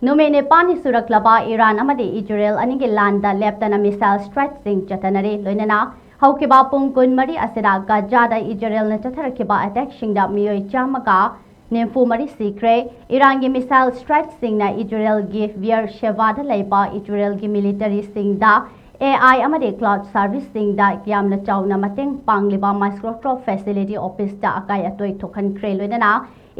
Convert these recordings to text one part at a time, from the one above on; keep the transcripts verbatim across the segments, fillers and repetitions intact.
ꯅꯨꯃꯤꯠ ꯅꯤꯄꯥꯟꯅꯤ ꯁꯨꯔꯛꯂꯕ ꯏꯔꯥꯟ ꯑꯃꯗꯤ ꯏꯖꯔꯦꯜ ꯑꯅꯤꯒꯤ ꯂꯥꯟꯗ ꯂꯦꯞꯇꯅ missile strikeꯁꯤꯡ ꯆꯠꯊꯅꯔꯤ꯫ ꯂꯣꯏꯅꯅ ꯍꯧꯈꯤꯕ ꯄꯨꯡ ꯀꯨꯟꯃꯔꯤ ꯑꯁꯤꯗ ꯒꯥꯖꯥꯗ ꯏꯖꯔꯦꯜꯅ ꯆꯠꯊꯔꯛꯈꯤꯕ attackꯁꯤꯡꯗ ꯃꯤꯑꯣꯏ ꯆꯥꯝꯃꯒ ꯅꯤꯐꯨ ꯃꯔꯤ ꯁꯤꯈ꯭ꯔꯦ꯫ ꯏꯔꯥꯟꯒꯤ missile strikeꯁꯤꯡꯅ ꯏꯖꯔꯦꯜꯒꯤ ꯕꯤꯌꯔ ꯁꯦꯕꯥꯗ ꯂꯩꯕ ꯏꯖꯔꯦꯜꯒꯤ militaryꯁꯤꯡꯗ AI ꯑꯃꯗꯤ cloud serviceꯁꯤꯡꯗ ꯌꯥꯝꯅ ꯆꯥꯎꯅ ꯃꯇꯦꯡ ꯄꯥꯡꯂꯤꯕ Microsoft facility officeꯇ ꯑꯀꯥꯏ ꯑꯇꯣꯏ ꯊꯣꯛꯍꯟꯈ꯭ꯔꯦ꯫ ꯂꯣꯏꯅꯅ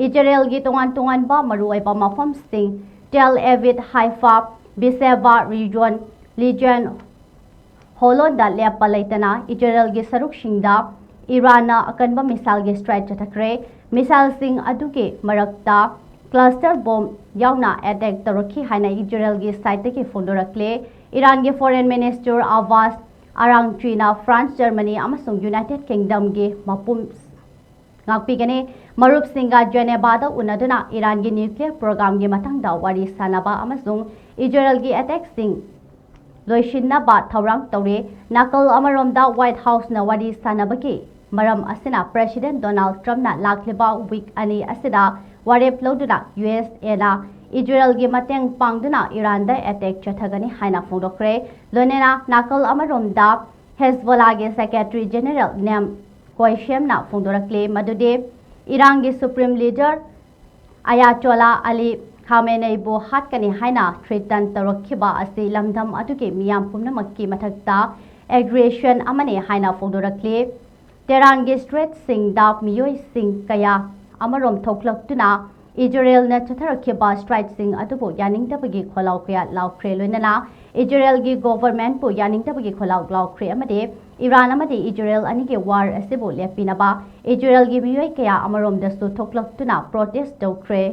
ꯏꯖꯔꯦꯜꯒꯤ ꯇꯣꯉꯥꯟ ꯇꯣꯉꯥꯟꯕ ꯃꯔꯨꯑꯣꯏꯕ ꯃꯐꯝꯁꯤꯡ Tel Aviv, Haifa, Beersheba region, Legion Holonda ꯂꯦꯞꯄ ꯂꯩꯇꯅ ꯏꯖꯔꯦꯜꯒꯤ ꯁꯔꯨꯛꯁꯤꯡꯗ ꯏꯔꯥꯟꯅ ꯑꯀꯟꯕ missileꯒꯤ strike ꯆꯠꯊꯈ꯭ꯔꯦ꯫ Missileꯁꯤꯡ ꯑꯗꯨꯒꯤ ꯃꯔꯛꯇ cluster bomb ꯌꯥꯎꯅ attack ꯇꯧꯔꯛꯈꯤ ꯍꯥꯏꯅ ꯏꯖꯔꯦꯜꯒꯤ sideꯇꯒꯤ ꯐꯣꯡꯗꯣꯔꯛꯂꯦ꯫ ꯏꯔꯥꯟꯒꯤ Foreign Minister ꯑꯕꯥꯁ ꯑꯔꯥꯡꯆꯤꯅ France, Germany ꯑꯃꯁꯨꯡ United Kingdomꯒꯤ ꯃꯄꯨꯝ ꯉꯥꯛꯄꯤꯒꯅꯤ꯫ ꯃꯔꯨꯞꯁꯤꯡꯒ ꯖꯦꯅꯦꯚꯥꯗ ꯎꯅꯗꯨꯅ ꯏꯔꯥꯟꯒꯤ nuclear programꯒꯤ ꯃꯇꯥꯡꯗ ꯋꯥꯔꯤ ꯁꯥꯅꯕ ꯑꯃꯁꯨꯡ ꯏꯖꯔꯦꯜꯒꯤ attackꯁꯤꯡ ꯂꯣꯏꯁꯤꯟꯅꯕ ꯊꯧꯔꯥꯡ ꯇꯧꯔꯤ꯫ ꯅꯥꯀꯜ ꯑꯃꯔꯣꯝꯗ, White Houseꯅ ꯋꯥꯔꯤ ꯁꯥꯅꯕꯒꯤ ꯃꯔꯝ ꯑꯁꯤꯅ President Donald Trumpꯅ ꯂꯥꯛꯂꯤꯕ week ꯑꯅꯤ ꯑꯁꯤꯗ ꯋꯥꯔꯦꯞ ꯂꯧꯗꯨꯅ USAꯅ ꯏꯖꯔꯦꯜꯒꯤ ꯃꯇꯦꯡ ꯄꯥꯡꯗꯨꯅ ꯏꯔꯥꯟꯗ attack ꯆꯠꯊꯒꯅꯤ ꯍꯥꯏꯅ ꯐꯣꯡꯗꯣꯛꯈ꯭ꯔꯦ꯫ ꯂꯣꯏꯅꯅ ꯅꯥꯀꯜ ꯑꯃꯔꯣꯝꯗ, Hezbollahꯒꯤ Secretary General Naim Qassem ꯐꯣꯡꯗꯣꯔꯛꯂꯤ ꯃꯗꯨꯗꯤ ꯏꯔꯥꯟꯒꯤ Supreme Leader Ayatollah Ali Khameneiꯕꯨ ꯍꯥꯠꯀꯅꯤ ꯍꯥꯏꯅ threaten ꯇꯧꯔꯛꯈꯤꯕ ꯑꯁꯤ ꯂꯝꯗꯝ ꯑꯗꯨꯒꯤ ꯃꯤꯌꯥꯝ ꯄꯨꯝꯅꯃꯛꯀꯤ ꯃꯊꯛꯇ aggression ꯑꯃꯅꯤ ꯍꯥꯏꯅ ꯐꯣꯡꯗꯣꯔꯛꯂꯤ꯫ Tehranꯒꯤ streetꯁꯤꯡꯗ ꯃꯤꯑꯣꯏꯁꯤꯡ ꯀꯌꯥ ꯑꯃꯔꯣꯝ ꯊꯣꯛꯂꯛꯇꯨꯅ ꯏꯖꯔꯦꯜꯅ ꯆꯠꯊꯔꯛꯈꯤꯕ strikeꯁꯤꯡ ꯑꯗꯨꯕꯨ ꯌꯥꯅꯤꯡꯗꯕꯒꯤ ꯈꯣꯜꯂꯥꯎ ꯀꯌꯥ ꯂꯥꯎꯈ꯭ꯔꯦ꯫ ꯂꯣꯏꯅꯅ ꯏꯖꯔꯦꯜꯒꯤ governmentꯄꯨ ꯌꯥꯅꯤꯡꯗꯕꯒꯤ ꯈꯣꯜꯂꯥꯎ ꯂꯥꯎꯈ꯭ꯔꯦ ꯑꯃꯗꯤ ꯏꯔꯥꯟ ꯑꯃꯗꯤ ꯏꯖꯔꯦꯜ ꯑꯅꯤꯒꯤ war ꯑꯁꯤꯕꯨ ꯂꯦꯞꯄꯤꯅꯕ ꯏꯖꯔꯦꯜꯒꯤ ꯃꯤꯑꯣꯏ ꯀꯌꯥ ꯑꯃꯔꯣꯝꯗꯁꯨ ꯊꯣꯛꯂꯛꯇꯨꯅ protest ꯇꯧꯈ꯭ꯔꯦ꯫